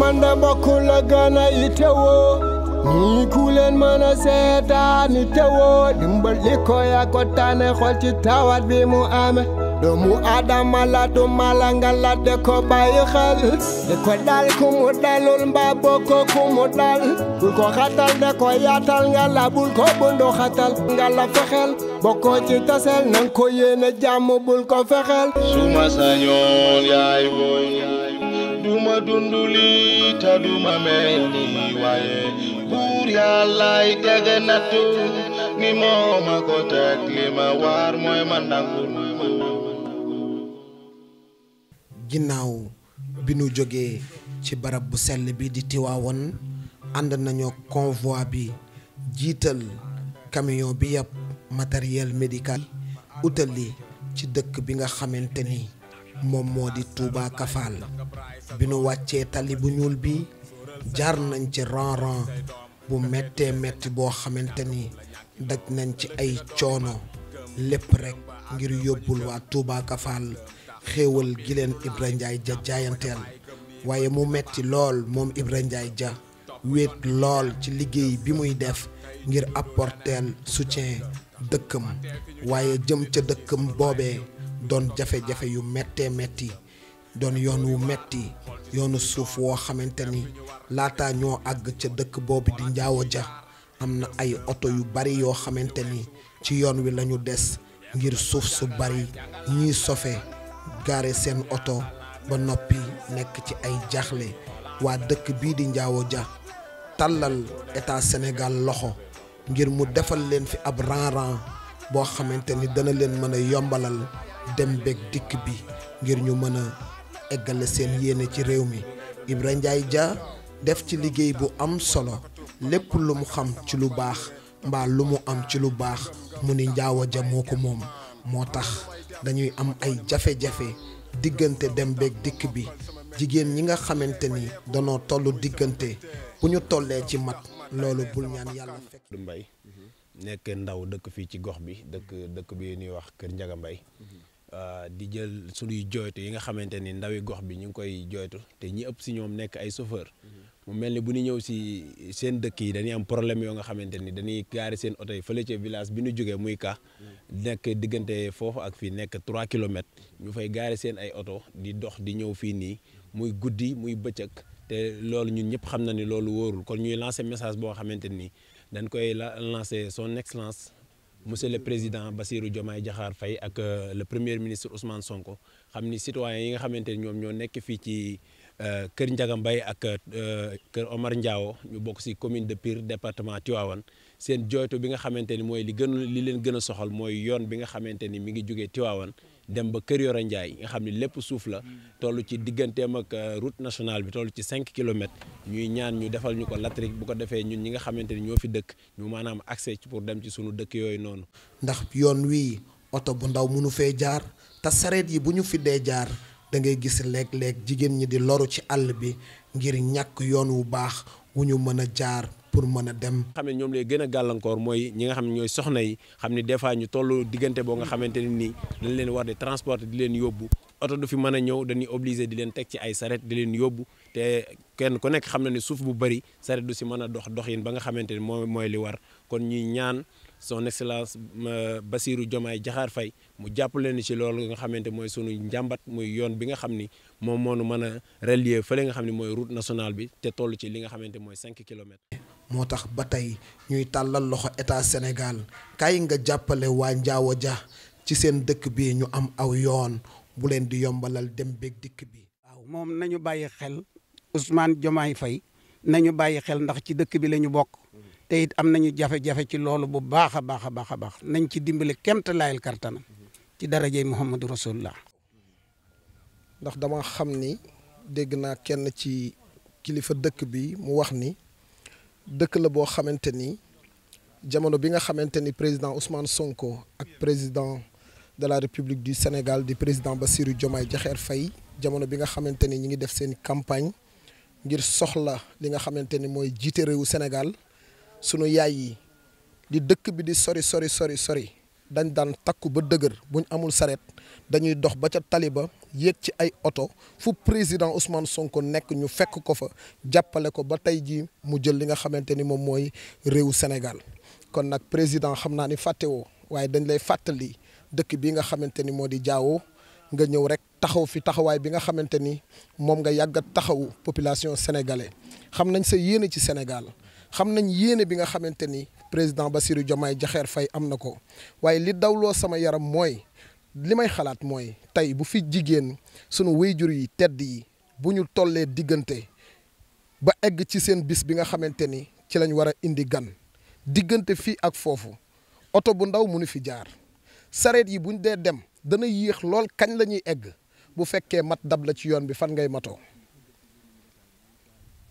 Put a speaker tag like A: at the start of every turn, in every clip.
A: man de mbokk la gën a itewoo ñii ku leen mën a seetaan itewoo dimbali ko yaa ko tane xol ci tawat bi mu ame doomu Adama la du mala nga la de ko bàyyi xel de ko dal ku mu dalul mbaa bokko ku mu dal bul ko xatal de ko yaatal nga la bul ko bundu xatal nga la fexel bokko ci tasel nang ko yéene jàmm bul ko fexel
B: suma sañoon yaay boy duma dunduli ta duma mel ni waaye buur yàllaay tege nattu ni mooma ko teg li ma waar mooy ma nangul
C: ginnaaw bi nu jógee ci barab bu sell bi di Tiwaawan ànd nañu convoi bi jiital camion bi yëpp matériel médical utali ci dëkk bi nga xamante ni moom moo di Touba Kafal bi nu wàccee tali bu ñuul bi jaar nañ ci rang bu méttee métti boo xamante ni daj nañ ci ay coono lépp rek ngir yóbbul waa Touba Kafal xéewal gi leen Ibra Ndiaye Dia jaayanteel waaye mu metti lool moom Ibra Ndiaye Dia wéet lool ci liggéey bi muy def ngir apporteel soutien dëkkam waaye jëm ca dëkkam boobee doon jafe-jafe yu méttee métti doon yoon wu metti yoonu suuf woo xamante ni laata ñoo àgg ca dëkk boobu di Njaawo Dia am na ay oto yu bari yoo xamante ni ci yoon wi lañu des ngir suuf su bari ñiy sofe gaare seen oto ba noppi nekk ci ay jaaxle waa dëkk bii di Njaawo Dia tàllal état Sénégal loxo ngir mu defal leen fi ab rang boo xamante ni dana leen mën a yombalal dem beeg dikk bi ngir ñu mën a eggale seen yéene ci réew mi Ibra Ndiaye Dia def ci liggéey bu am solo lépp lu mu xam ci lu baax mbaa lu mu am ci lu baax mu ni Njaawo Dia moo ko moom moo tax dañuy am ay jafe-jafe diggante dem beeg dikk bi jigéen ñi nga xamante ni danoo tollu diggante bu ñu tollee ci mat loolu bul ñaan yàlla fekk.
D: du Mbay nekk ndaw dëkk fii ci gox bi dëkk bi ñuy wax Kër Njaga Mbay di jël suñuy jooytu yi nga xamante ni ndawi gox bi ñu ngi koy jooytu te ñi ëpp si ñoom nekk ay chauffeur mu mel ni bu ñu ñëw si seen dëkk yi dañuy am problème yoo nga xamante ni dañuy gaari seen oto yi fële ca village bi ñu jógee muy ka nekk diggante foofu ak fii nekk 3 kilomètres ñu fay gaari seen ay oto di dox di ñëw fii nii muy guddi muy bëccëg te loolu ñun ñëpp xam na ni loolu wóorul kon ñuy lancer message boo xamante ni dañ koy lancer son excellence monsieur le président Bassirou Diomaye Diakhar Faye ak le premier ministre Ousmane Sonko xam ni citoyens yi nga xamante ni ñoom ñoo nekk fii ci Kër Ndiaga Mbaye ak Kër Omar Ndiawo ñu bokk ci commune de Pire département Tivaouane seen jooytu bi nga xamante ni mooy li leen gën a soxal mooy yoon bi nga xamante ni mi ngi jógee Tivaouane dem ba Kër Yoro Ndiaye nga xam ni lépp suuf la toll ci digganteem ak route nationale bi toll ci 5 kilomètres ñuy ñaan ñu defal ñu ko latrik bu ko defee ñun ñi nga xamante ni ñoo fi dëkk ñu maanaam accès pour dem ci sunu dëkk yooyu noonu.
C: ndax yoon wii oto bu ndaw mënu fee jaar te sareet yi bu ñu fi dee jaar da ngay gis léeg-léeg jigéen ñi di loru ci àll bi ngir ñàkk yoon wu baax wu ñu mën a jaar pour mën a dem.
D: xam ne ñoom lay gën a gàllankoor mooy ñi nga xam ne ñooy soxna yi xam ne des fois ñu toll diggante boo nga xamante ne nii dañ leen war di transporter di leen yóbbu oto du fi mën a ñëw dañuy obligé di leen teg ci ay saret di leen yóbbu te kenn ku nekk xam na ne suuf bu bëri saret du si mën a dox yin ba nga xamante ni mooy li war kon ñuy ñaan son excellence Bassirou Diomaye Diakhar Faye mu jàppale ni ci loolu nga xamante mooy sunu njàmbat muy yoon bi nga xam ni moom moo nu mën a relier fële nga xam ne mooy route nationale bi te toll ci li nga xamante mooy 5 kilomètres.
C: moo tax ba tey ñuy tàllal loxo état Sénégal kaay nga jàppale waa Njaawo Dia ci seen dëkk bi ñu am aw yoon bu leen di yombalal dem beeg dikk bi.
E: waaw moom nañu bàyyi xel Ousmane Diomaye Faye nañu bàyyi xel ndax ci dëkk bi la ñu bokk te it am nañu jafe-jafe ci loolu bu baax a baax a baax a baax nañ ci dimbale kemt layel kartanam ci darajey Muhammadu Rasulullah.
F: ndax dama xam ni dégg naa kenn ci kilifa dëkk bi mu wax ni dëkk la boo xamante ni jamono bi nga xamante ni président Ousmane Sonko ak président de la République du Sénégal di président Bassirou Diomaye Diakhar Faye jamono bi nga xamante ni ñi ngi def seen campagne ngir soxla li nga xamante ni mooy jiite réewu Sénégal sunu yaay yi di dëkk bi di sori dañ daan takku ba dëgër buñ amul saret dañuy dox ba ca taliba yéeg ci ay oto fu président Ousmane Sonko nekk ñu fekk ko fa jàppale ko ba tey jii mu jël li nga xamante ni moom mooy réewu Sénégal kon nag président xam naa ni fàttewoo waaye dañ lay fàttali dëkk bi nga xamante ni moo di Diawo nga ñëw rek taxaw fi taxawaay bi nga xamante ni moom nga yàgg a taxawu population sénégalais xam nañ sa yéene ci Sénégal xam nañ yéene bi nga xamante ni président Bassirou Diomaye Diakhar Faye am na ko waaye li dawloo sama yaram mooy li may xalaat mooy tey bu fi jigéen sunu wéyjur yi tedd yi bu ñu tollee diggante ba egg ci seen bis bi nga xamante ni ci lañ war a indi gan diggante fii ak foofu oto bu ndaw mënu fi jaar sareet yi buñ dee dem dana yéex lool kañ la ñuy egg bu fekkee mat dab la ci yoon bi fan ngay matoo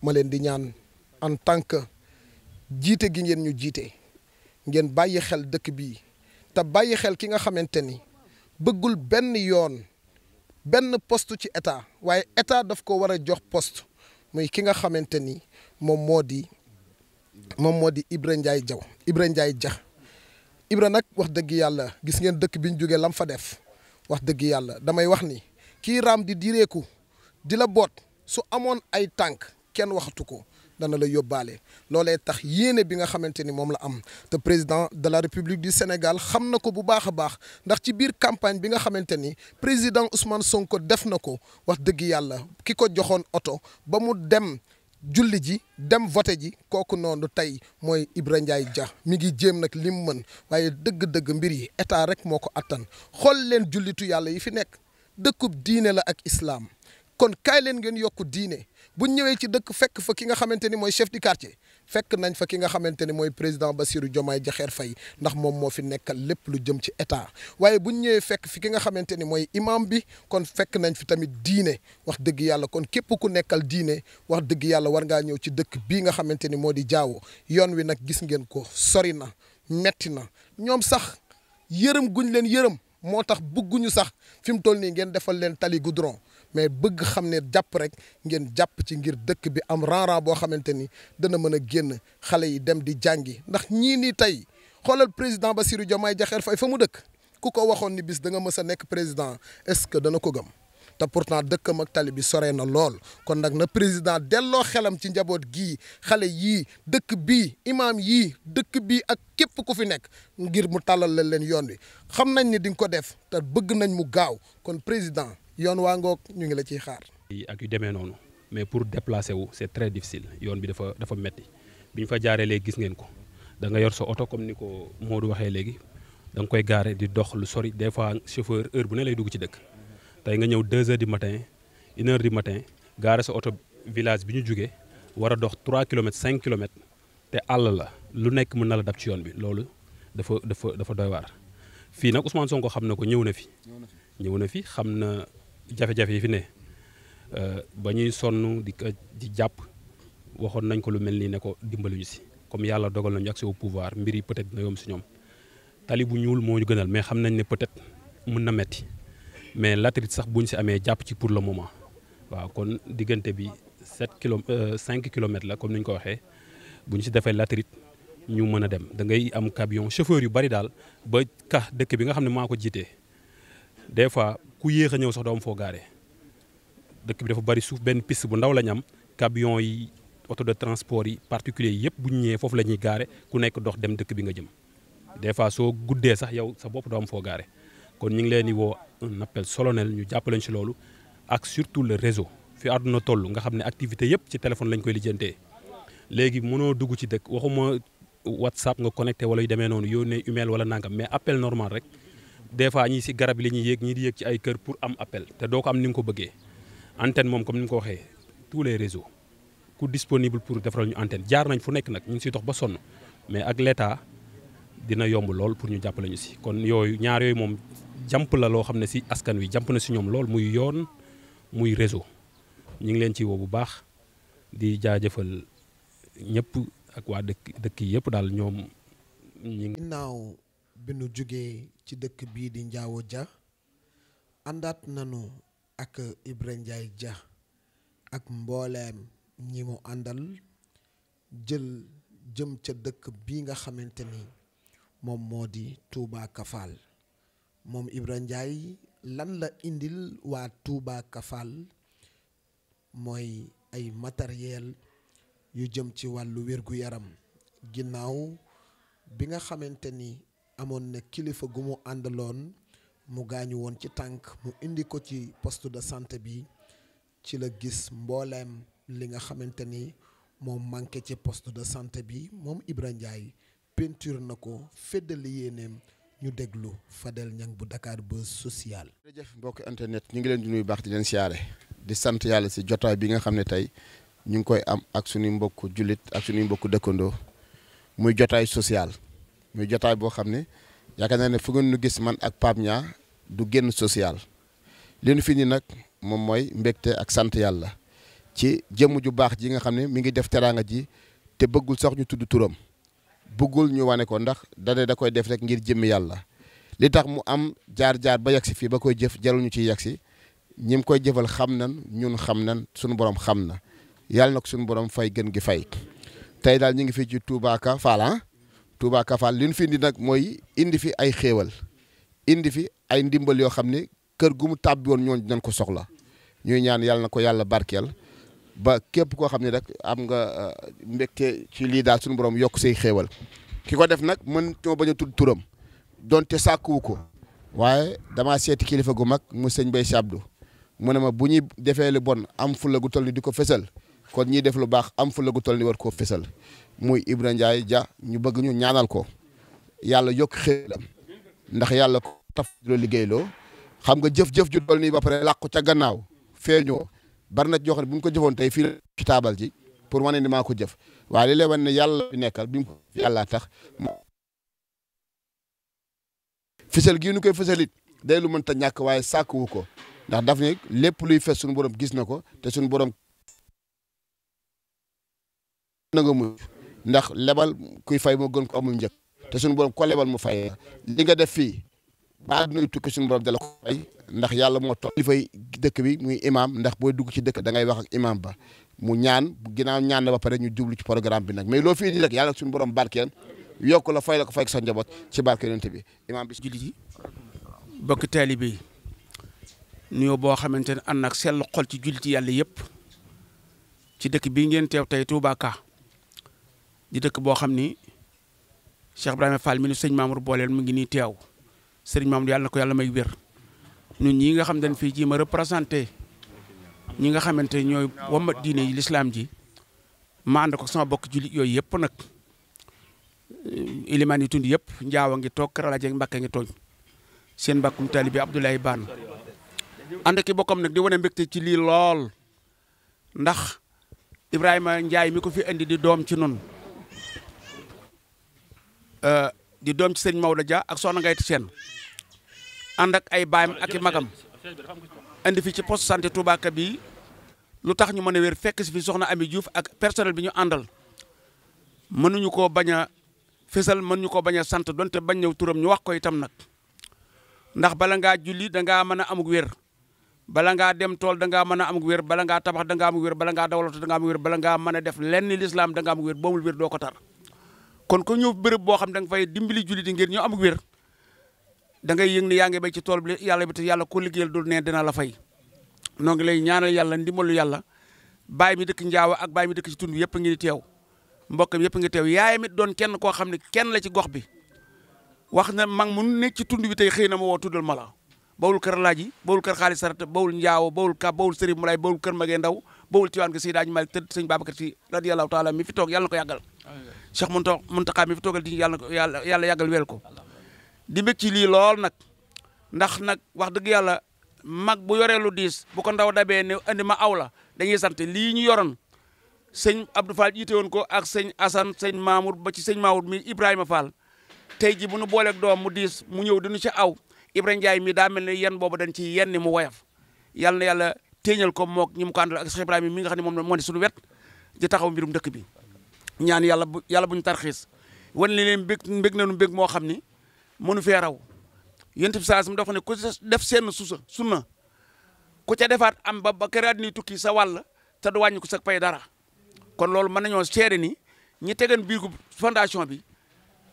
F: ma leen di ñaan en tant que jiite gi ngeen ñu jiite ngeen bàyyi xel dëkk bii te bàyyi xel ki nga xamante ni bëggul benn yoon benn poste ci état waaye état daf ko war a jox poste muy ki nga xamante ni moom moo di Ibra Ndiaye Dia Ibra nag wax dëgg yàlla gis ngeen dëkk bi ñu jógee lam fa def wax dëgg yàlla damay wax ni kii raam di direeku di la boot su amoon ay tànk kenn waxatu ko dana la yóbbaale loolee tax yéene bi nga xamante ni moom la am te président de la République du Sénégal xam na ko bu baax a baax ndax ci biir campagne bi nga xamante ni président Ousmane Sonko def na ko wax dëgg yàlla ki ko joxoon oto ba mu dem julli ji dem voté ji kooku noonu tey mooy Ibra Ndiaye Dia mi ngi jéem nag li mu mën waaye dëgg-dëgg mbir yi état rek moo ko attan xool leen jullitu yàlla yi fi nekk dëkkub diine la ak islaam kon kaay leen ngeen yokku diine bu ñëwee ci dëkk fekk fa ki nga xamante ni mooy chef du quartier fekk nañ fa ki nga xamante ni mooy président Bassirou Diomaye Diakhar Faye ndax moom moo fi nekkal lépp lu jëm ci état waaye bu ñëwee fekk fi ki nga xamante ni mooy imam bi kon fekk nañ fi tamit diine wax dëgg yàlla kon képp ku nekkal diine wax dëgg yàlla war ngaa ñëw ci dëkk bii nga xamante ni moo di Diawo yoon wi nag gis ngeen ko sori na metti na ñoom sax yërëm guñ leen yërëm moo tax bëgguñu sax fi mu toll nii ngeen defal leen tali goudron mais bëgg xam ne jàpp rek ngeen jàpp ci ngir dëkk bi am ran-ran boo xamante ni dana mën a génn xale yi dem di jàngi ndax ñii nii tey xoolal président Bassirou Diomaye Diakhar Faye fa mu dëkk ku ko waxoon ni bis da nga mës a nekk président est-ce que dana ko gëm te pourtant dëkkam ak tali bi sore na lool kon nag na président delloo xelam ci njaboot gii xale yii dëkk bii imaam yii dëkk bii ak képp ku fi nekk ngir mu tàllal leen yoon wi xam nañ ni di nga ko def te bëgg nañ mu gaaw kon président yoon waa ngoog ñu ngi la ciy xaar.
G: ak yu demee noonu mais pour déplacer wu c'est très difficile yoon bi dafa metti bi ñu fa jaaree léegi gis ngeen ko da nga yor sa oto comme ni ko Modou waxee léegi da nga koy gaare di dox lu sori des fois chauffeur heure bu ne lay dugg ci dëkk. tey nga ñëw 2 heures du matin 1 heure du matin gaare sa oto village bi ñu jógee war a dox 3 kilomètres 5 kilomètres te àll la lu nekk mën na la dab ci yoon bi loolu dafa doy waar. fii nag Ousmane Sonko xam na ko ñëw na fi xam na jafe-jafe yi fi ne ba ñuy sonn di jàpp waxoon nañ ko lu mel nii ne ko dimbali ñu si comme yàlla dogal nañu accès au pouvoir mbir yi peut-être dina yomb si ñoom tali bu ñuul moo ñu gënal mais xam nañ ne peut-être mën na metti mais latérite sax bu ñu si amee jàpp ci pour le moment waaw kon diggante bi 5 kilomètres la comme ni ñu ko waxee bu ñu si defee latérite ñu mën a dem da ngay am camion chauffeur yu bari daal ba dëkk bi nga xam ne maa ko jiitee des fois ku yéex a ñëw sax doo am foo gaare dëkk bi dafa bari suuf benn piste bu ndaw la ñu am camion yi auto de transport yi particulier yi yëpp bu ñu ñëwee foofu la ñuy gaare ku nekk dox dem dëkk bi nga jëm des fois soo guddee sax yow sa bopp doo am foo gaare kon ñu ngi leen di woo un appel solennel ñu jàppaleñ ci loolu ak surtout le réseau fi àdduna toll nga xam ne activité yëpp ci téléphone lañ koy lijjantee léegi mënoo dugg ci dëkk waxuma WhatsApp nga connecté wala yu demee noonu yónnee email wala nangam mais appel normal rek des fois ñii ci garab yi la ñuy yéeg ñii di yéeg ci ay kër pour am appel te doo ko am ni nga ko bëggee antenne moom comme ni nga ko waxee tous les réseaux ku disponible pour defaral ñu antenne jaar nañ fu nekk nag ñu ngi ciy dox ba sonn mais ak l'état dina yomb lool pour ñu jàppale ñu ci kon yooyu ñaar yooyu moom jàmp la loo xam ne ci askan wi jàmp na ci ñoom lool muy yoon muy réseau ñu ngi leen ci woo bu baax di jaajëfal ñëpp ak waa dëkk yi yëpp daal ñoom ñu ngi.
C: ginnaaw bi nu jógee ci dëkk bii di Diawo Dia àndaat nanu ak Ibra Ndiaye Dia ak mbooleem ñi mu àndal jëm ca dëkk bii nga xamante ni moom moo di Touba Kafal moom Ibra Ndiaye lan la indil waa Touba Kafal mooy ay matériel yu jëm ci wàllu wér-gu-yaram ginnaaw bi nga xamante ni amoon na kilifa gu mu àndaloon mu gaañu woon ci tànk mu indi ko ci poste de santé bi ci la gis mbooleem li nga xamante ni moom manqué ci poste de santé bi moom Ibra Ndiaye peinture na ko feddali yéeneem ñu déglu Fadel Niang bu Dakar Buzz Social.
H: jërëjëf mbokki internet ñu ngi leen di nuyu baax di leen siyaare di sant yàlla si jotaay bi nga xam ne tey ñu ngi koy am ak suñuy mbokku jullit ak suñuy mbokku dëkkandoo muy jotaay social muy jotaay boo xam ne yaakaar naa ne fu ngeen nu gis man ak Pape Niang du génn social li nu fi ni nag moom mooy mbégte ak sant yàlla ci jëmm ju baax ji nga xam ne mi ngi def teraanga ji te bëggul sax ñu tudd turam bëggul ñu wane ko ndax da koy def rek ngir jëmmi yàlla li tax mu am jaar-jaar ba yegsi fii ba koy jëf jarul ñu ciy yegsi ñi koy jëfal xam nan ñun xam nan suñu borom xam na yàlla na ko suñu borom fay gën gi fay tey daal ñu ngi fii ci Touba Kafal Touba Kafal li ñu fi indi nag mooy indi fi ay xéewal indi fi ay ndimbal yoo xam ne kër gu mu tàbbi woon ñooñu dinañ ko soxla ñuy ñaan yàlla na ko yàlla barkeel ba képp koo xam ne rek am nga mbégte ci lii daal suñu borom yokk say xéewal ki ko def nag mën ñoo bañ a tudd turam donte sàkkuwu ko waaye damaa seeti kilifa gu mag mu sëñ Bay Sabdu mu ne ma bu ñuy defee lu bon am fulla gu toll ni di ko fësal kon ñiy def lu baax am fulla gu toll ni war koo fësal muy Ibra Ndiaye Dia ñu bëgg ñu ñaanal ko yàlla yokk xéewalam ndax yàlla ko taf loo liggéeyloo xam nga jëf-jëf ju toll nii ba pare làqu ca gannaaw feeñoo bari na joo xam ne bu ñu ko jëfoon tey fii ci taabal ji pour wane ni maa ko jëf waaye li lay wan ne yàlla bi nekkal bi mu ko yàllaa tax fësal gii nu koy fësalit day lu mënta ñàkk waaye sàkkuwu ko ndax daf ne lépp luy fes suñu borom gis na ko te suñu borom na nga mujj ndax lebal kuy fay moo gën ko amul njëkk te suñu borom ko lebal mu fay li nga def fii ba àdduna tukki suñu borom dala ko fay ndax yàlla moo toll li fay dëkk bi muy imam ndax booy dugg ci dëkk da ngay wax ak imam ba mu ñaan ginnaaw ñaan na ba pare ñu jublu ci programme bi nag mais loo fii di rek yàlla suñu borom barkeel yokk la fay la ko fay ak sa njaboot ci barke yonent bi imam bi
E: jullit yi bokk taalibe yi nuyoo boo xamante ne ànd ak sell xol ci jullit yàlla yëpp ci dëkk bii ngeen teew tey Touba Ka di dëkk boo xam ni Cheikh Ibrahima Fall mi nu sëñ Mamour booleel mu ngi nii teew sëriñ Mamour yàlla na ko yàlla may wér ñun ñii nga xam dañ fii ji ma représenté ñi nga xamante ñooy wammat diine yi l'islam ji ma ànd ko sama bokk jullit yooyu yëpp nag ilimaan yi tund yëpp njaawa ngi toog Karalaje Mbàkke ngi tooñ seen mbàkkum taalibe Abdoulaye Bane ànd ki bokkam nag di wane mbégte ci lii lool ndax Ibrahima Ndiaye mi ko fi indi di doom ci nun di doom ci sëñ Maodo Dia ak soxna Ngayti Sène ànd ak ay baayam ak i magam indi fi ci poste santé Touba Ka bi lu tax ñu mën a wér fekk si fi soxna Ami Diouf ak personnel bi ñu àndal mënuñu koo bañ a fésal mënuñu koo bañ a sant donte bañ ñëw turam ñu wax ko itam nag ndax bala ngaa julli da ngaa mën a amug wér bala ngaa dem tool da ngaa mën a amug wér bala ngaa tabax da ngaa amug wér bala ngaa dawalatu da ngaa amug wér bala ngaa mën a def lenn lislaam da ngaa amug wér boomul wér doo ko tar kon ko ñëw béréb boo xam da nga fay dimbali julli di ngir ñu amug wér da ngay yëg ni yaa ngi bay ci tool bi yàlla bi te yàlla ko liggéeyal dul ne dina la fay noo ngi lay ñaanal yàlla ndimbalu yàlla baay mi dëkk Njaawa ak baay mi dëkk ci tund bi yëpp ngi teew mbokkam yëpp ngi teew yaayam it doon kenn koo xam ne kenn la ci gox bi wax na mag mu nekk ci tund bi tey xëy na ma woo tuddal ma la bawul kër Laaji bawul kër Xaalis Sarata bawul Njaawa bawul Ka bawul Sëriñ Mulaay bawul kër Magee Ndaw bawul Tiwaan ga Seydi Aji Maalik tëdd sëñ Babacar Si radiyallahu taala mi fi toog yàlla na ko yàggal Cheikh Muntaxa mi fi toogal di yàlla yàggal weel ko di mbég ci lii lool nag ndax nag wax dëgg yàlla mag bu yoree lu diis bu ko ndaw dabee ne andi ma aw la dañuy sant lii ñu yoroon sëñ Abdou Fall jiite woon ko ak sëñ Assane sëñ Mamour ba ci sëñ Mamour mi Ibrahima Fall tey ji bu nu booleeg doom mu diis mu ñëw diñu ci aw Ibrahima Ndiaye mi daa mel ne yenn boobu dañ ci yenn mu woyof yàlla na yàlla téeñal ko mook ñi mu ko àndal ak Cheikh Ibrahima mi nga xam ne moom moo ne suñu wet di taxaw mbirum dëkk bi ñaan yàlla buñu tarxiis wan leen mbég nañu mbég moo xam ni mënu fee raw yonent bi saasam dafa ne ku def seen sunna ku ca defaat am ba këraat ni tukki sa wàll te du wàññi ko sa pay dara kon loolu mën nañoo seede ni ñi tegan biiru fondation bi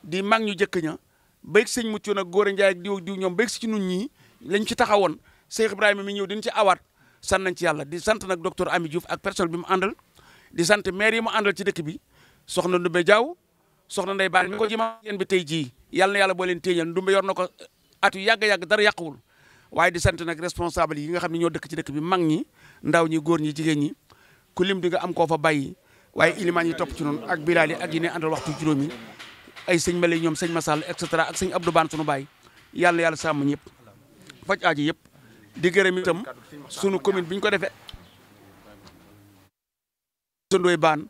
E: di mag ñu jëkk ña
I: béyeg sëñ mucc nag góor a njaay ak diw ñoom béyeg si ci nun ñii lañ ci taxawoon Cheikh Ibrahima mi ñëw diñ ci awaat sant nañ ci yàlla di sant nag docteur Ami Diouf ak personnel bi mu àndal di sant maire yi mu àndal ci dëkk bi soxna Ndumbe Diaw soxna Ndeye Bane mi ko jima yéen bi tey jii yàlla na yàlla boo leen téeñal Ndumbe yor na ko at yu yàgg-yàgg dara yàquwul waaye di sant nag responsable yi nga xam ne ñoo dëkk ci dëkk bi mag ñi ndaw ñi góor ñi jigéen ñi ku lim di nga am koo fa bàyyi waaye ilimaan yi topp ci noonu ak bilaal yi ak yi ne àndal waxtu juróomi ay sëñ Male ñoom sëñ Masall et cetera ak sëñ Abdou Bane sunu baay yàlla na yàlla sàmm ñëpp faj aaji yëpp di gërëm itam sunu commune bi ñu ko defee Ndoye Bane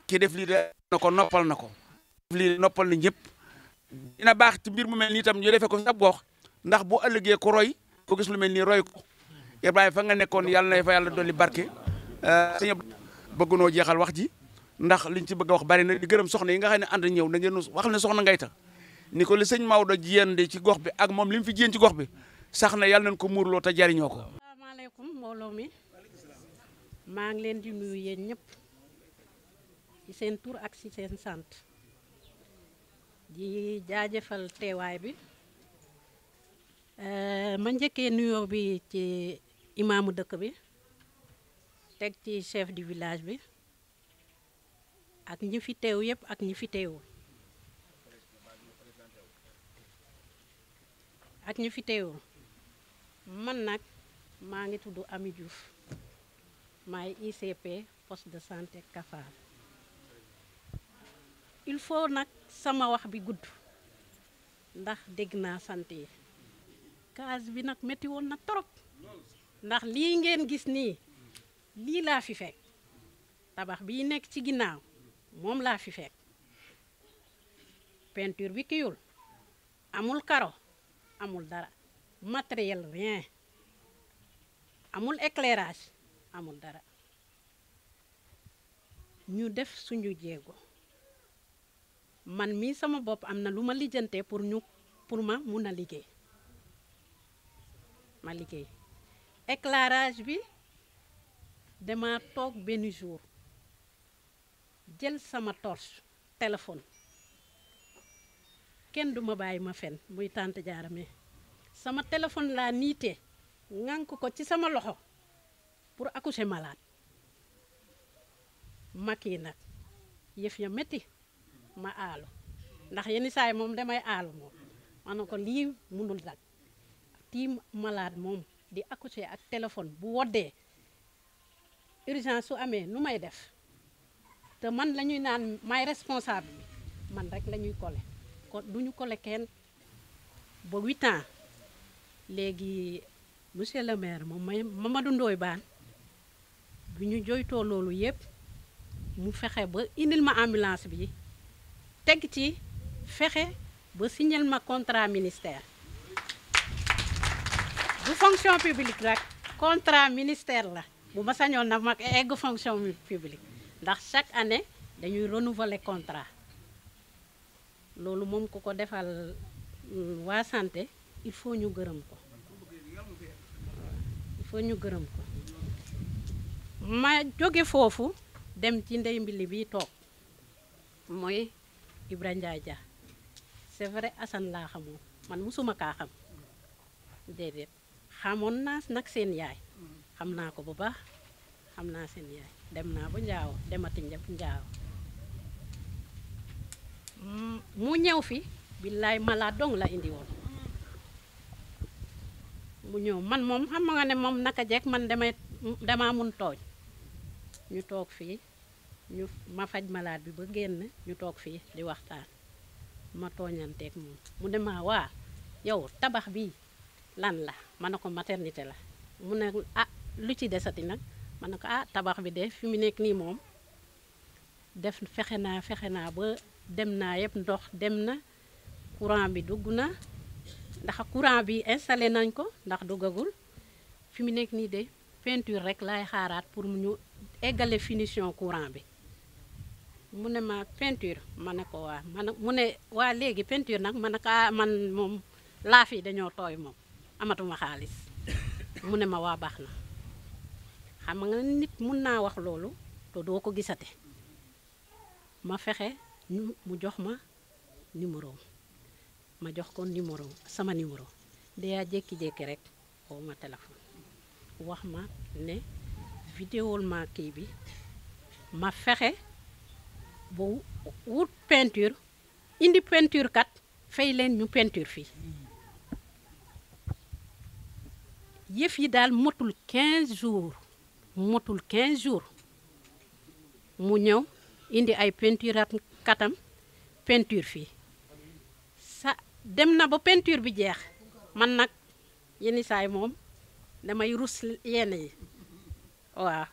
I: kii def lii de na ko noppal na ko lii noppal na ñëpp dina baax ci mbir mu mel nii itam ñu defee ko sab gox ndax bu ëllëgee ko roy ko gis lu mel nii roy ko Ibrahima fa nga nekkoon yàlla na fa yàlla dolli barke sëñ bëggunoo jeexal wax ji ndax liñ ci bëgg a wax bari na di gërëm soxna yi nga xam ne ànd ñëw na ngeen wax ne soxna Ngayta ni ko li sëñ Maodo jiyande ci gox bi ak moom li mu fi jiyeen ci gox bi sax na yàlla nañ ko muurloo te jariñoo ko.
J: asalaamaaleykum mbooloo mi maa ngi leen di nuyu yéen ñëpp ci seen tur ak ci seen sant di jaajëfal teewaay bi ma njëkkee nuyoo bi ci imaamu dëkk bi teg ci chef du village bi ak ñi fi teew yëpp ak ñi fi teewul man nag maa ngi tudd Ami Diouf maay ICP poste de santé Kafar il faut nag sama wax bi gudd ndax dégg naa sant yi case bi nag métti woon na trop ndax lii ngeen gis nii lii laa fi fekk tabax bii nekk ci ginnaaw moom laa fi fekk peinture bi kiyul amul karo amul dara matériel rien amul éclairage amul dara ñu def suñu jéego man mii sama bopp am na lu ma lijjante pour ma mun a liggéey ma liggéey éclairage bi dama toog benn jour jël sama torche téléphone kenn du ma bàyyi ma fen muy tante jaarame sama téléphone laa niite ŋànk ko ci sama loxo pour accoucher malade ma kii nag yëf ya métti ma aalu ndax yenn saa yi moom damay aalu moom ma ne ko lii munul dak tii malade moom di accoucher ak téléphone bu woddee urgence su amee nu may def te man la ñuy naan may responsable bi man rek la ñuy kole ko duñu kole kenn ba 8 ans léegi monsieur le maire moom Mamadou Ndoye Bane bi ñu joytoo loolu yëpp mu fexe ba indil ma ambulance bi teg ci fexe ba signal ma contrat ministère bu fonction publique rek contrat ministère la bu ma sañoon nag mag egg fonction publique ndax chaque année dañuy renouveler contrat loolu moom ku ko defal waa santé il faut ñu gërëm ko ma jóge foofu dem ci ndey mbili bi toog mooy Ibra Ndiaye Dia c'est vrai Assane laa xamoon man musuma kaa xam déedéet xamoon naa nag seen yaay xam naa ko bu baax xam naa seen yaay dem naa ba Njaawo demati Njaawo mu ñëw fi billaay malade dong la indi woon mu ñëw man moom xam nga ne moom naka jekk man dama mun tooñ ñu toog fii ma faj malade bi ba génn ñu toog fii di waxtaan ma tooñanteeg moom mu ne ma waa yow tabax bi lan la ma ne ko maternité la mu ne lu ci desati nag ma ne ko tabax bi de fi mu nekk nii moom def fexe naa ba dem naa yëpp ndox dem na courant bi dugg na ndax courant bi installé nañ ko ndax duggagul fi mu nekk nii de peinture rek laay xaaraat pour ñu eggale finition courant bi mu ne ma peinture ma ne ko waa mu ne waa léegi peinture nag ma ne ko man moom laaf yi dañoo tooy moom amatuma xaalis mu ne ma waa baax na xam nga nit mun naa wax loolu te doo ko gisate ma fexe mu jox ma numéro ma jox ko numéro sama numéro daa jékki-jékki rek woo ma téléphone wax ma ne vidéol ma kii bi ma fexe ba wut peinture indi peinture kat fay leen ñu peinture fii yëf yi daal motul 15 jours mu ñëw indi ay peinture at katam peinture fii sa dem na ba peinture bi jeex man nag yenn saay moom damay rus yenn yi waaw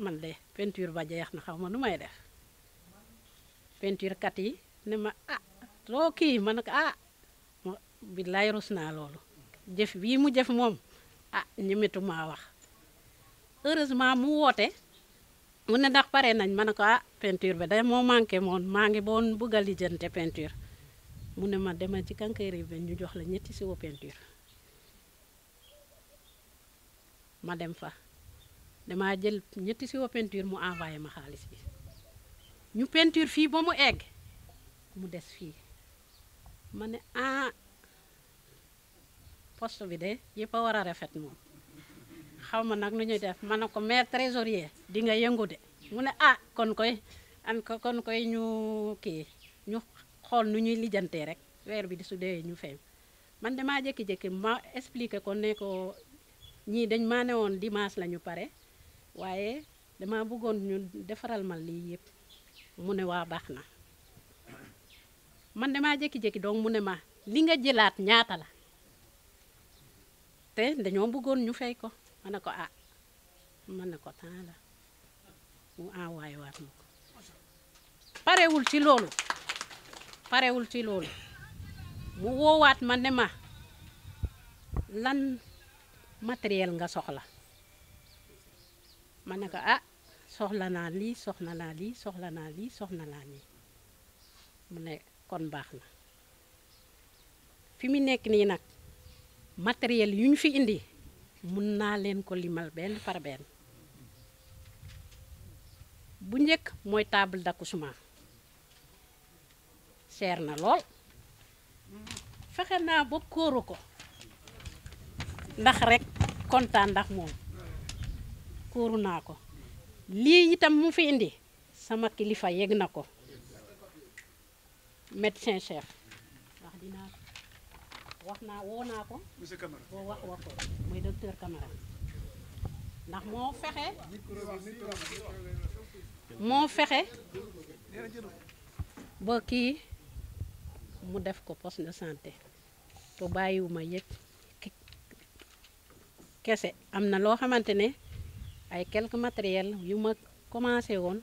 J: man de peinture ba jeex na xaw ma nu may def peinture kat yi ne ma loo kii ma ne ko billaay rus naa loolu jëf bii mu jëf moom ñemetu maa wax heureusement mu woote mu ne ndax pare nañ ma ne ko peinture bi day moo manqué moon maa ngi boon bëgg a lijjante peinture mu ne ma demal ci quincaillerie bi ñu jox la ñetti siwo peinture ma dem fa dama jël ñetti siwo peinture mu envoyé ma xaalis bi ñu peinture fii ba mu egg mu des fii ma ne poste bi de yëpp a war a rafet moom xaw ma nag nu ñuy def ma ne ko maire trésorier di nga yëngu de mu ne kon koy ñu kii ñu xool nu ñuy lijjantee rek weer bi di su dee ñu fay man damaa jékki-jékki ma expliqué ko ne ko ñii dañ maa ne woon dimanche la ñu pare waaye dama bëggoon ñu defaral ma lii yëpp mu ne waa baax na man damaa jékki-jékki donc mu ne ma li nga jëlaat ñaata la te dañoo bëggoon ñu fay ko ma ne ko ma ne ko temps la mu envoyé waat ma ko parewul ci loolu mu woowaat ma ne ma lan matériel nga soxla ma ne ko soxla naa lii soxla naa lii soxla naa lii soxla naa lii mu ne kon baax na fi mu nekk nii nag matériel yu ñu fi indi mun naa leen ko limal benn par benn bu njëkk mooy table d'accouchement cher na lool fexe naa ba kóoru ko ndax rek kontaan ndax moom kóoru naa ko lii itam mu fi indi sama kilifa yegg na ko médecin chef woo naa ko wax ko muy docteur Camara ndax moo fexe ba kii mu def ko poste de santé te bàyyiwuma yëg kese am na loo xamante ne ay quelques matériels yu ma commencé woon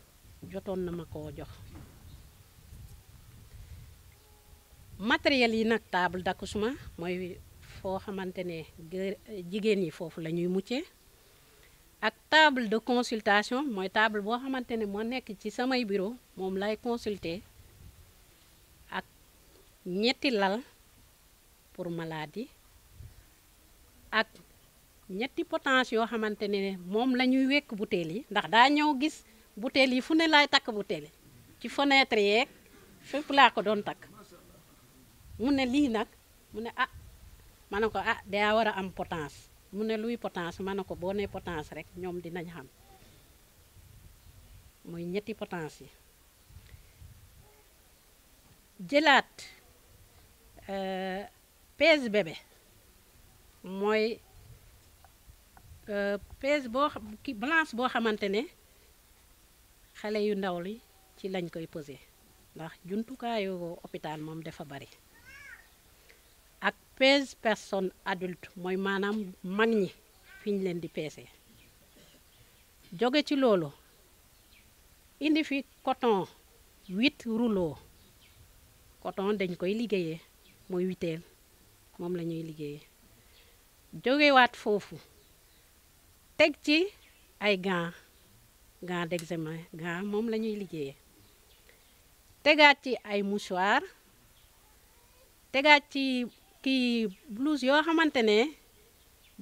J: jotoon na ma koo jox matériel yi nag table d'accouchement mooy foo xamante ne jigéen yi foofu la ñuy muccee ak table de consultation mooy table boo xamante ne moo nekk ci samay bureau moom lay consulter ak ñetti lal pour maladie ak ñetti potence yoo xamante ne moom la ñuy wekk butéel yi ndax daa ñëw gis butéel yi fu ne laay takk butéel yi ci fenêtre yeeg fépp laa ko doon takk mu ne lii nag mu ne ma ne ko daa war a am potence mu ne luy potence ma ne ko boo nee potence rek ñoom dinañ xam muy ñetti potence yi jëlaat pèse bébé mooy pèse balance boo xamante ne xale yu ndaw li ci lañ koy peser ndax jumtukaayu hôpital moom dafa bari ak pèse personne adulte mooy maanaam mag ñi fi ñu leen di peese jóge ci loolu indi fi coton 8 rouleaux coton dañ koy liggéeyee mooy witeel moom la ñuy liggéeyee jógewaat foofu teg ci ay gants d'examen gants moom la ñuy liggéeyee tegaat ci ay mouchoir tegaat ci kii blouse yoo xamante ne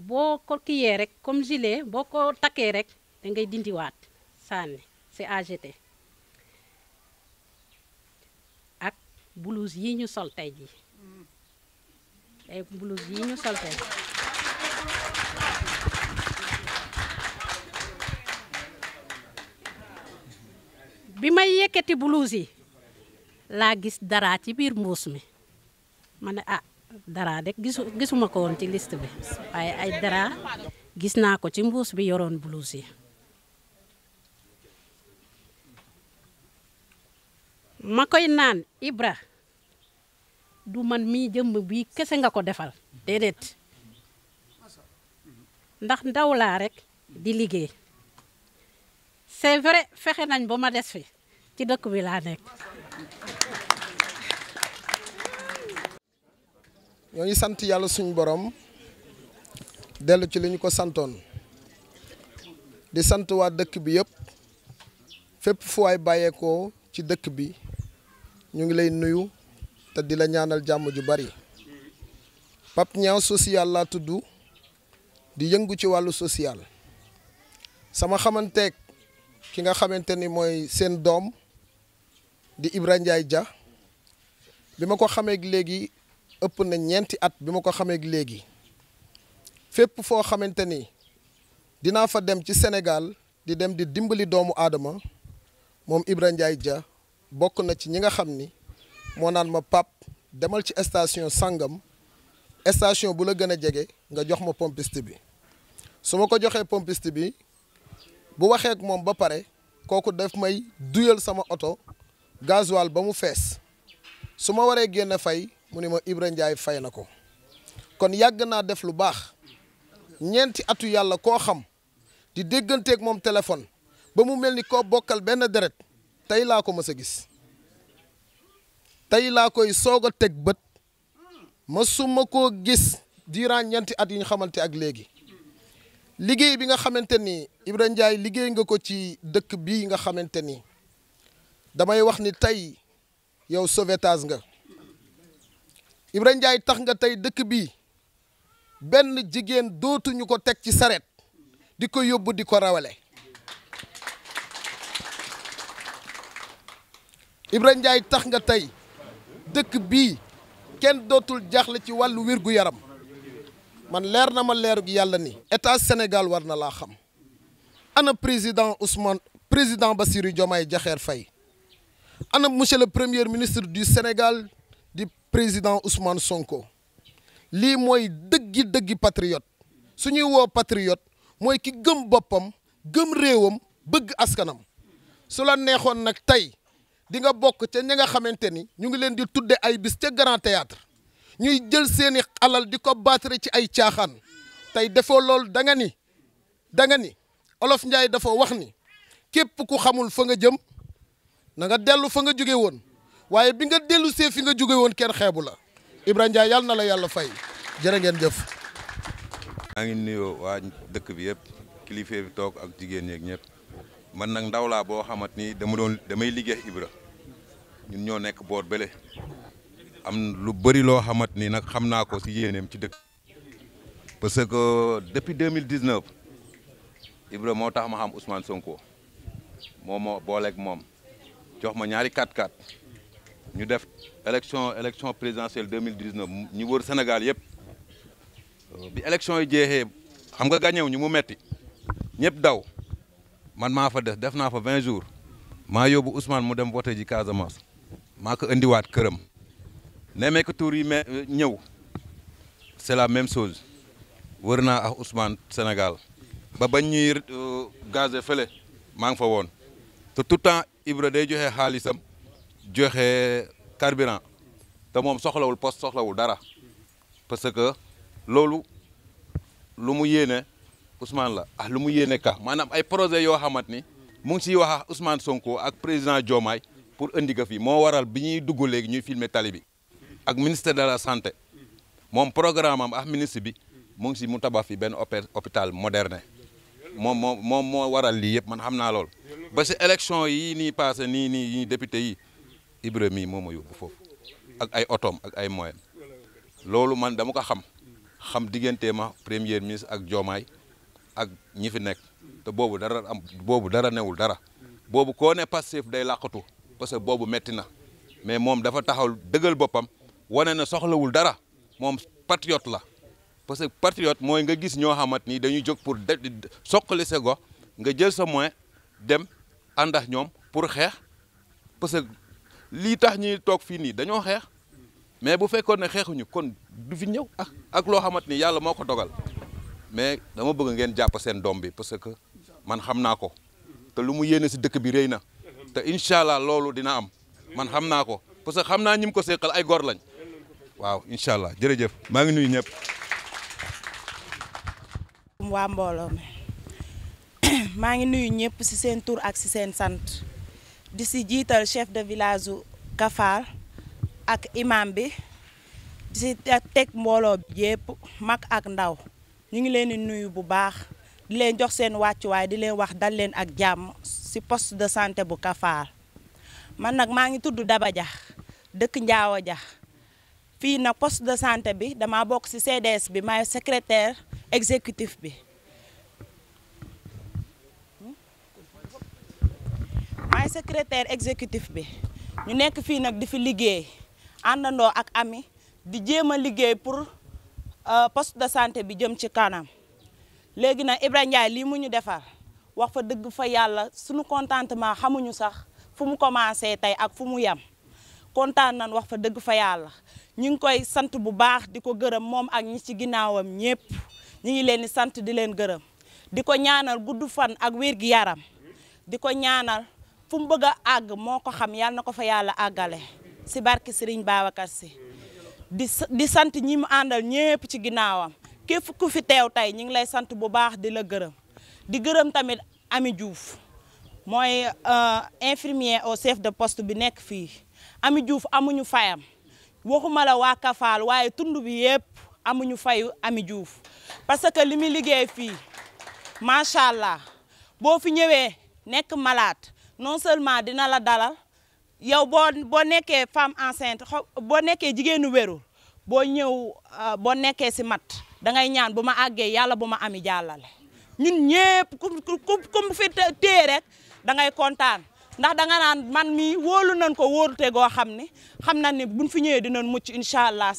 J: boo ko kiyee rek comme gilet boo ko takkee rek da ngay dindiwaat sànni c'est à jeter ak blouse yi ñu sol tey ji ay blouse yi ñu sol tey bi may yëkkati blouse yi laa gis dara ci biir mbuus mi ma ne ah dara de gisuma ko woon ci liste bi waaye ay dara gis naa ko ci mbuus bi yoroon blouse yi ma koy naan Ibra du man mii jëmm bii kese nga ko defal déedéet ndax ndaw laa rek di liggéey c'est vrai fexe nañ ba ma des fi ci dëkk bi laa nekk.
F: ñoo ngi sant yàlla suñu borom dellu ci li ñu ko santoon di sant waa dëkk bi yëpp fépp fu waay bàyyeekoo ci dëkk bi ñu ngi lay nuyu te di la ñaanal jàmm ju bari. Pape Niang social laa tudd di yëngu ci wàllu social sama xamanteeg ki nga xamante ni mooy seen doom di Ibra Ndiaye Dia bi ma ko xamee léegi ëpp na ñeenti at bi ma ko xamee léegi fépp foo xamante ni dinaa fa dem ci Sénégal di dem di dimbali doomu aadama moom Ibra Ndiaye Dia bokk na ci ñi nga xam ni moo naan ma pap demal ci station sangam station bu la gën a jege nga jox ma pompiste bi su ma ko joxee pompiste bi bu waxee ak moom ba pare kooku daf may duyal sama oto gasoil ba mu fees su ma waree génn fay mu ni ma Ibra Ndiaye fay na ko kon yàgg naa def lu baax ñeenti atu yàlla koo xam di dégganteeg moom téléphone ba mu mel ni koo bokkal benn deret tey laa ko mës a gis tey laa koy soog a teg bët mësuma koo gis durant ñeenti at yi ñu xamante ak léegi liggéey bi nga xamante ni Ibra Ndiaye liggéey nga ko ci dëkk bii nga xamante ni damay wax ni tey yow sauvetage nga Ibra Ndiaye tax nga tey dëkk bii benn jigéen dootuñu ko teg ci saret di ko yóbbu di ko rawale Ibra Ndiaye tax nga tey dëkk bii kenn dootul jaaxle ci wàllu wér-gu-yaram man leer na ma leeru yàlla ni état Sénégal war na laa xam ana président Bassirou Diomaye Diakhar Faye ana monsieur le premier ministre du Sénégal di président Ousmane Sonko lii mooy dëggi patriote su ñuy woo patriote mooy ki gëm boppam gëm réewam bëgg askanam su la neexoon nag tey di nga bokk ca ñi nga xamante ni ñu ngi leen di tudde ay bis ca Grand Théâtre ñuy jël seeni alal di ko baatare ci ay caaxaan tey defoo loolu da nga ni Olof Njaay dafa wax ni képp ku xamul fa nga jëm na nga dellu fa nga jóge woon waaye bi nga dellu see fi nga jóge woon kenn xeebu la Ibra Ndiaye yàlla na la yàlla fay jërë ngeen jëf.
K: maa ngi nuyoo waa dëkk bi yëpp kilifa bi toog ak jigéen ñeeg ñëpp man nag ndaw laa boo xamat ni damay liggéey Ibra ñun ñoo nekk boor bële am lu bëri loo xamat ni nag xam naa ko si yéeneem ci dëkk parce que depuis 2019 Ibra moo tax ma xam Ousmane Sonko moo ma booleeg moom jox ma ñaari 4x4 ñu def élection présidentielle 2019 ñu wër Sénégal yëpp bi élection yi jeexee xam nga gagné wu ñu mu metti ñëpp daw man maa fa def naa fa 20 jours maa yóbbu Ousmane mu dem voté ji Casamance maa ko indiwaat këram nemmeeku tour yi ñëw c'est la même chose wër naa ak Ousmane Sénégal ba bañ ñuy gazé fële maa ngi fa woon te tout temps Ibra day joxe xaalisam joxe carburant te moom soxlawul poste soxlawul dara parce que loolu lu mu yéene Ousmane la lu mu yéene ka maanaam ay projet yoo xamante ni mu ngi siy wax ak Ousmane Sonko ak président Diomaye pour indi ko fi moo waral bi ñuy dugg léegi ñuy filmer tali bi ak ministère de la santé moom programme am ak ministre bi mu ngi si mu tabax fi benn hôpital moderne moom moo waral lii yëpp man xam naa lool ba si élection yi nii passé nii député yi Ibra mii moo ma yóbbu foofu ak ay otoom ak ay moyens loolu man dama ko xam diggante ma premier ministre ak Diomaye ak ñi fi nekk te boobu dara newul dara boobu koo ne Pastef day làqatu parce que boobu metti na mais moom dafa taxaw dëggal boppam wane na soxlawul dara moom patriote la parce que patriote mooy nga gis ñoo xamante ni dañuy jóg pour soqali sa gox nga jël sa moyen dem ànd ak ñoom pour xeex parce que lii tax ñuy toog fii nii dañoo xeex mais bu fekkoon ne xeexuñu kon du fi ñëw ak loo xamante ni yàlla moo ko dogal mais dama bëgg ngeen jàpp seen doom bi parce que man xam naa ko te lu mu yéene si dëkk bi rëy na te incha allah loolu dina am man xam naa ko parce que xam naa ñi mu ko seqal ay góor lañ waaw incha allah jërëjëf maa ngi nuyu ñëpp.
L: waa mbooloo mi maa ngi nuyu ñëpp ci seen tur ak ci seen sant di ci jiital chef de village u Kafal ak imam bi di ci teg mbooloo bi yëpp mag ak ndaw ñu ngi leen di nuyu bu baax di leen jox seen wàccuwaay di leen wax dal leen ak jàmm ci poste de santé bu Kafal man nag maa ngi tudd Daba Dia dëkk Njaawo Dia fii nag poste de santé bi dama bokk ci CDS bi maay secrétaire exécutif bi maay secrétaire exécutif bi ñu nekk fii nag di fi liggéey àndandoo ak ami di jéem a liggéey pour poste de santé bi jëm ci kanam léegi nag Ibra Ndiaye lii mu ñu defar wax fa dëgg fa yàlla suñu contentement xamuñu sax fu mu commencé tey ak fu mu yem kontaan nañ wax fa dëgg fa yàlla ñu ngi koy sant bu baax di ko gërëm moom ak ñi ci ginnaawam ñëpp ñu ngi leen di sant di leen gërëm di ko ñaanal gudd fan ak wér gi yaram di ko ñaanal fu mu bëgg a àgg moo ko xam yàlla na ko fa yàlla àggale si barke Serigne Babacar Sy di sant ñi mu àndal ñëpp ci ginnaawam képp ku fi teew tey ñu ngi lay sant bu baax di la gërëm di gërëm tamit Ami Diouf mooy infirmier au chef de poste bi nekk fii Ami Diouf amuñu fayam waxuma la waa Kafal waaye tund bi yëpp amuñu fayu Ami Diouf parce que li muy liggéey fii macha allah boo fi ñëwee nekk malade non seulement dina la dalal yow boo nekkee femme enceinte boo nekkee jigéenu wérul boo ñëw boo nekkee si mat dangay ñaan bu ma àggee yàlla bu ma ami jàllale ñun ñëpp ku fi téye rek dangay kontaan ndax danga naan man mi wóolu nañ ko wóorute goo xam ne xam na ne buñ fi ñëwee dinañ mucc incha allah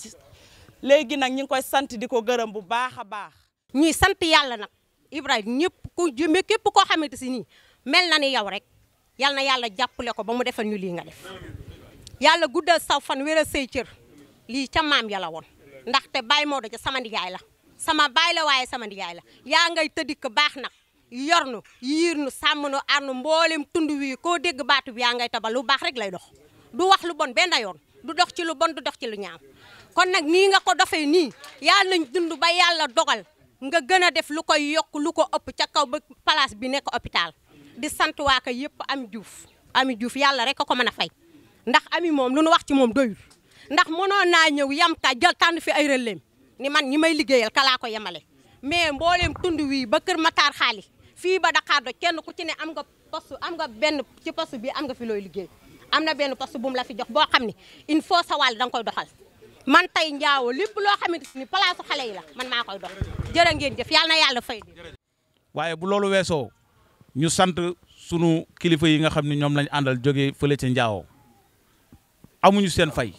L: léegi nag ñu ngi koy sant di ko gërëm bu baax a baax.
M: ñuy sant yàlla nag Ibrahima ñëpp ku jëmee képp koo xamante si nii mel na ni yow rek yal na yàlla jàppale ko ba mu defal ñu lii nga def yàlla guddal saw fan wéral say cër lii ca maam yàlla woon ndaxte Baye Maodo ja sama ndijaay la sama baay la waaye sama ndijaay la yaa ngay tëddik baax nag yor nu yiir nu sàmm nu ar nu mboolem tund wi koo dégg baatu bi yaa ngay tabal lu baax rek lay dox du wax lu bon benn yoon du dox ci lu bon du dox ci lu ñaaw kon nag nii nga ko dofee nii yàlla nañ dund ba yàlla dogal nga gën a def lu koy yokk lu ko ëpp ca kaw ba place bi nekk hôpital di sant waa ka yëpp Ami Diouf yàlla rek a ko mën a fay ndax Ami moom lu nu wax ci moom doyul ndax mënoon naa ñëw yam ka jël tànn fi ay relèm ni man ñi may liggéeyal kalaa ko yemale mais mbooleem tund wii ba Kër Matar xaali fii ba Dakar do kenn ku ci ne am nga poste am nga benn ci poste bi am nga fi looy liggéey am na benn poste bu mu la fi jox boo xam ne il faut sa wàll da nga koy doxal man tey Njaawo lépp loo xamante ni place xale yi la man maa koy dox jërë ngeen jëf yàlla na yàlla fay di
N: waaye bu loolu weesoo ñu sant sunu kilifa yi nga xam ne ñoom lañ àndal jógee fële ca Njaawo amuñu seen fay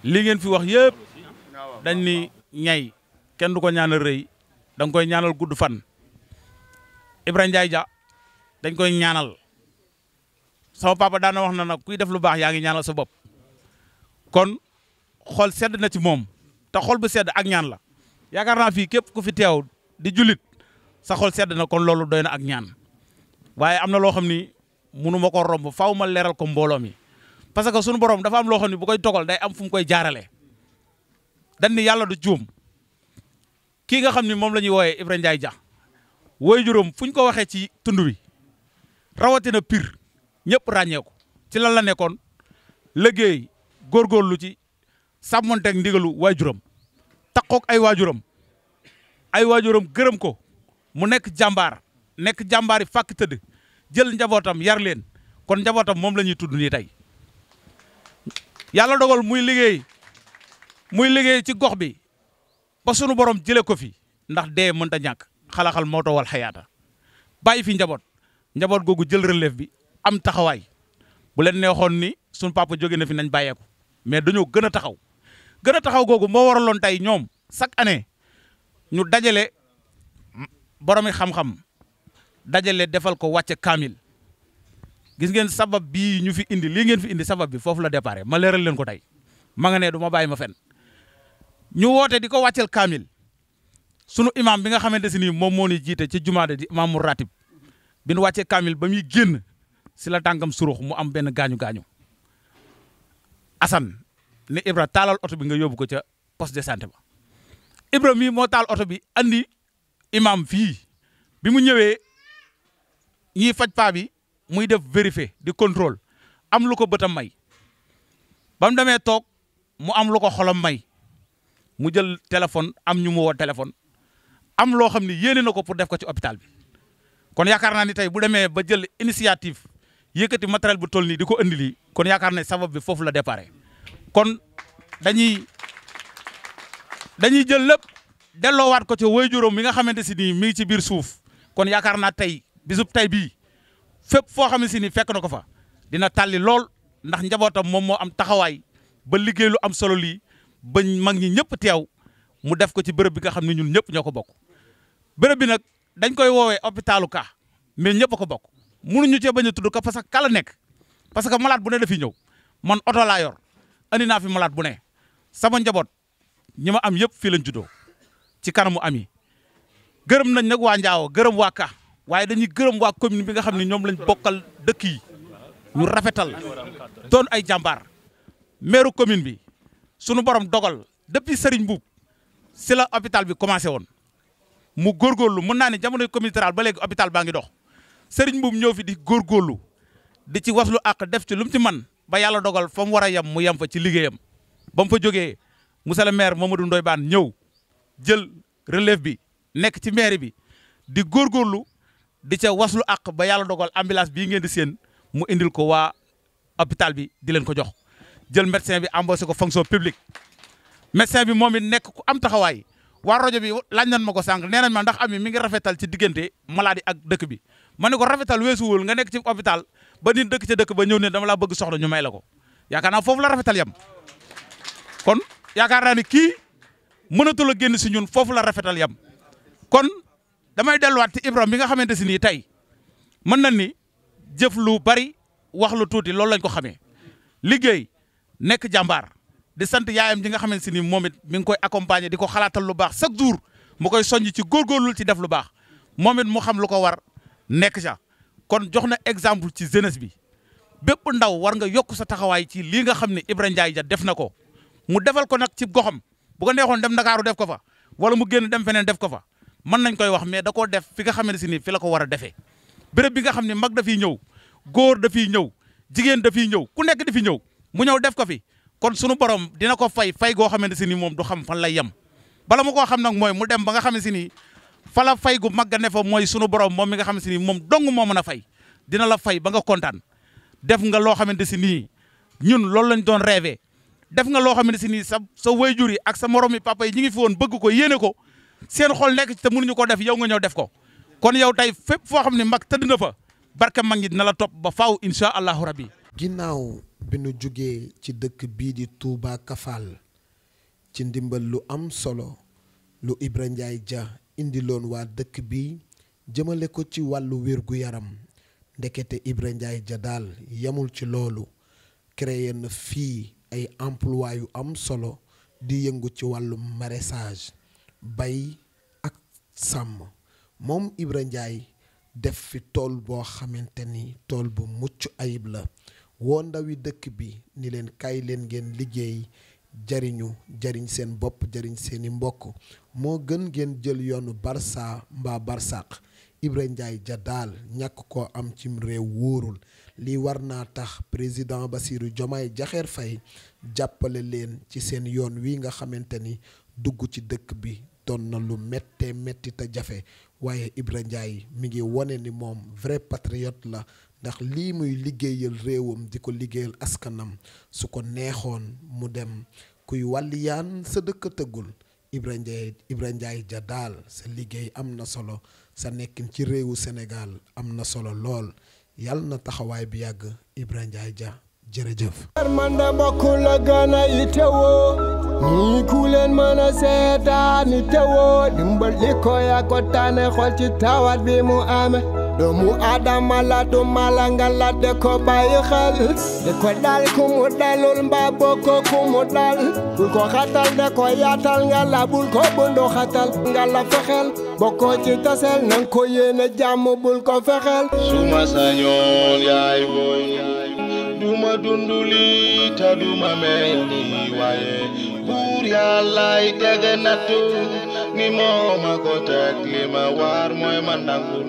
N: li ngeen fi wax yëpp dañ ni ñay kenn du ko ñaanal rëy da nga koy ñaanal gudd fan Ibra Ndiaye Dia dañ koy ñaanal sama papa daana wax na nag kuy def lu baax yaa ngi ñaanal sa bopp kon xol sedd na ci moom te xol bu sedd ak ñaan la yaakaar naa fii képp ku fi teew di jullit sa xol sedd na kon loolu doy na ak ñaan waaye am na loo xam ni munu ma ko romb faaw ma leeral ko mbooloo mi parce que sunu borom dafa am loo xam ni bu koy dogal day am fu mu koy jaarale dañ ni yàlla du juum kii nga xam ni moom la ñuy wooyee Ibra Ndiaye Dia woy juróom fu ñu ko waxee ci tund wi rawatina Pire ñëpp ràññee ko ci lan la nekkoon liggéey góorgóorlu ci sàmmonteeg ndigalu waajuram takkook ay waajuram gërëm ko mu nekk jàmbaar yi fàkk tëdd jël njabootam yar leen kon njabootam moom la ñuy tudd nii tey yàlla dogal muy liggéey ci gox bi ba sunu borom jëlee ko fi ndax dee mënta ñàkk xalaxal mawto wal xayaata bàyyi fi njaboot googu jël relève bi am taxawaay bu leen neexoon ni sunu papa jóge na fi nañ bàyyeeku mais dañoo gën a taxaw googu moo waraloon tey ñoom chaque année ñu dajale boromi xam-xam dajale defal ko wàcce kaamil gis ngeen sabab bii ñu fi indi lii ngeen fi indi sabab bi foofu la déparé ma leeral leen ko tey ma nga ne du ma bàyyi ma fen ñu woote di ko wàccel kaamil sunu imam bi nga xamante si nii moom moo ni jiite ci jumaade di imam mu ratib bi nu wàccee kaamil ba muy génn si la tànkam surux mu am benn gaañu-gaañu Assane ne Ibra taalal oto bi nga yóbbu ko ca poste de santé ba Ibra mii moo taal oto bi andi imam fii bi mu ñëwee ñiy faj paa bi muy def vérifier di contrôle am lu ko bëtam may ba mu demee toog mu am lu ko xolam may mu jël téléphone am ñu mu woo téléphone am loo xam ne yéene na ko pour def ko ci hôpital bi kon yaakaar naa ni tey bu demee ba jël initiative yëkkati matériel bu toll nii di ko andi lii kon yaakaar ne sabab bi foofu la déparé kon dañuy jël lépp delloowaat ko ci waajuram mi nga xamante si nii mi ngi ci biir suuf kon yaakaar naa tey bisub tey bii fépp foo xam ne si nii fekk na ko fa dina tàlli lool ndax njabootam moom moo am taxawaay ba liggéey lu am solo lii ba mag ñi ñëpp teew mu def ko ci bërëb bi nga xam ne ñun ñëpp ñoo ko bokk bërëb bi nag dañ koy woowee hôpitalu Ka mais ñëpp a ko bokk mënuñu cee bañ a tudd ko parce que kala nekk parce que malade bu ne dafiy ñëw man oto laa yor andi naa fi malade bu ne sama njaboot ñi ma am yëpp fii lañ juddoo ci kanamu ami gërëm nañ nag waa Njaawo gërëm waa Ka waaye dañuy gërëm waa commune bi nga xam ne ñoom lañ bokkal dëkk yi ñu rafetal doon ay jàmbaar maire commune bi sunu borom dogal depuis Serigne Mboup si la hôpital bi commencé woon mu góorgóorlu mën naa ne jamonoy communauté rurale ba léegi hôpital baa ngi dox Serigne Mboup ñëw fi di góorgóorlu di ci waslu ak def ci lu mu ci man ba yàlla dogal fa mu war a yem mu yem fa ci liggéeyam ba mu fa jógee monsieur le maire Mamadou Ndoye Bane ñëw jël relève bi nekk ci maire bi di góorgóorlu di ca waslu ak ba yàlla dogal ambulance bii ngeen di seen mu indil ko waa hôpital bi di leen ko jox jël médecin bi embauché ko fonction publique médecin bi moom it nekk ku am taxawaay waa rajo bi laaj nañ ma ko sànq nee nañ ma ndax ami mi ngi rafetal ci diggante maladie ak dëkk bi ma ne ko rafetal weesuwul nga nekk ci hôpital ba nit dëkk ca dëkk ba ñëw ne dama laa bëgg soxla ñu may la ko yaakaar naa foofu la rafetal yam kon yaakaar naa ni kii mënatul a génn si ñun foofu la rafetal yam kon damay delluwaat ci Ibrahima bi nga xamante si nii tey mën na ni jëf lu bari wax lu tuuti loolu lañ ko xamee liggéey nekk jàmbaar di sant yaayam ji nga xamante si ni moom it mi ngi koy accompagner di ko xalaatal lu baax chaque jour mu koy soññ ci góorgóorlu ci def lu baax moom it mu xam lu ko war nekk ca kon jox na exemple ci jeunesse bi bépp ndaw war nga yokk sa taxawaay ci lii nga xam ne Ibra Ndiaye Dia def na ko mu defal ko nag ci goxam bu ko neexoon dem Ndakaaru def ko fa wala mu génn dem feneen def ko fa mën nañ koy wax mais da koo def fi nga xamante si ni fi la ko war a defee béréb bi nga xam ne mag dafiy ñëw góor dafiy ñëw jigéen dafiy ñëw ku nekk dafiy ñëw mu ñëw def ko fi kon sunu borom dina ko fay goo xamante si ni moom du xam fan lay yem bala mu koo xam nag mooy mu dem ba nga xam si ni fa la fay gu mag a ne fa mooy sunu borom moom mi nga xam si ni moom dong moo mën a fay dina la fay ba nga kontaan def nga loo xamante si nii ñun loolu lañ doon rêvé def nga loo xamante si nii sa waajur yi ak sa morom yi papa yi ñi ngi fi woon bëgg ko yéene ko seen xol nekk ci te mënuñu ko def yow nga ñëw def ko kon yow tey fépp foo xam ne mag tëdd na fa barke mag ñi dina la topp ba faaw incha allahu rabbi.
C: ginnaaw bi nu jógee ci dëkk bii di Touba Kafal ci ndimbal lu am solo lu Ibra Ndiaye Dia indiloon waa dëkk bi jëmale ko ci wàllu wér-gu-yaram ndekete Ibra Ndiaye Dia daal yemul ci loolu créé na fii ay emploi yu am solo di yëngu ci wàllu maraîchage bay ak sàmm moom Ibra Ndiaye def fi tool boo xamante ni tool bu mucc ayib la woo ndawi dëkk bi ni leen kaay leen ngeen liggéey jariñ seen bopp jariñ seeni mbokk moo gën ngeen jël yoonu Barça mbaa Barsaq Ibra Ndiaye Dia daal ñàkk koo am cim réew wóorul lii war naa tax président Bassirou Diomaye Diakhar Faye jàppale leen ci seen yoon wi nga xamante ni dugg ci dëkk bi doon na lu méttee métti te jafe waaye Ibra Ndiaye mi ngi wone ni moom vrai patriote la ndax lii muy liggéeyal réewam di ko liggéeyal askanam su ko neexoon mu dem kuy wàlliyaan sa dëkk tëggul Ibra Ndiaye Dia daal sa liggéey am na solo sa nekkin ci réewu Sénégal am na solo lool yàlla na taxawaay bi yàgg Ibra Ndiaye Dia jërëjëf.
A: man de mbokk la gën a yittewoo ñii ku leen mën a seetaani teewoo dimbal li ko yaa ko tànne xool ci tawat bi mu amee doomu Adama la du mala nga la de ko bàyyi xel de ko dal ku mu dalul mbaa bokko ku mu dal bul ko xatal de ko yaatal nga la bul ko bundu xatal nga la fexel bokkoo ci tasel nang ko yéene jàmm bul ko fexel
B: suma sañoon yaay boy duma dunduli ta duma mel ni waaye buur yàllaay teg nattu ni mooma ko teg li ma waar mooy ma nangu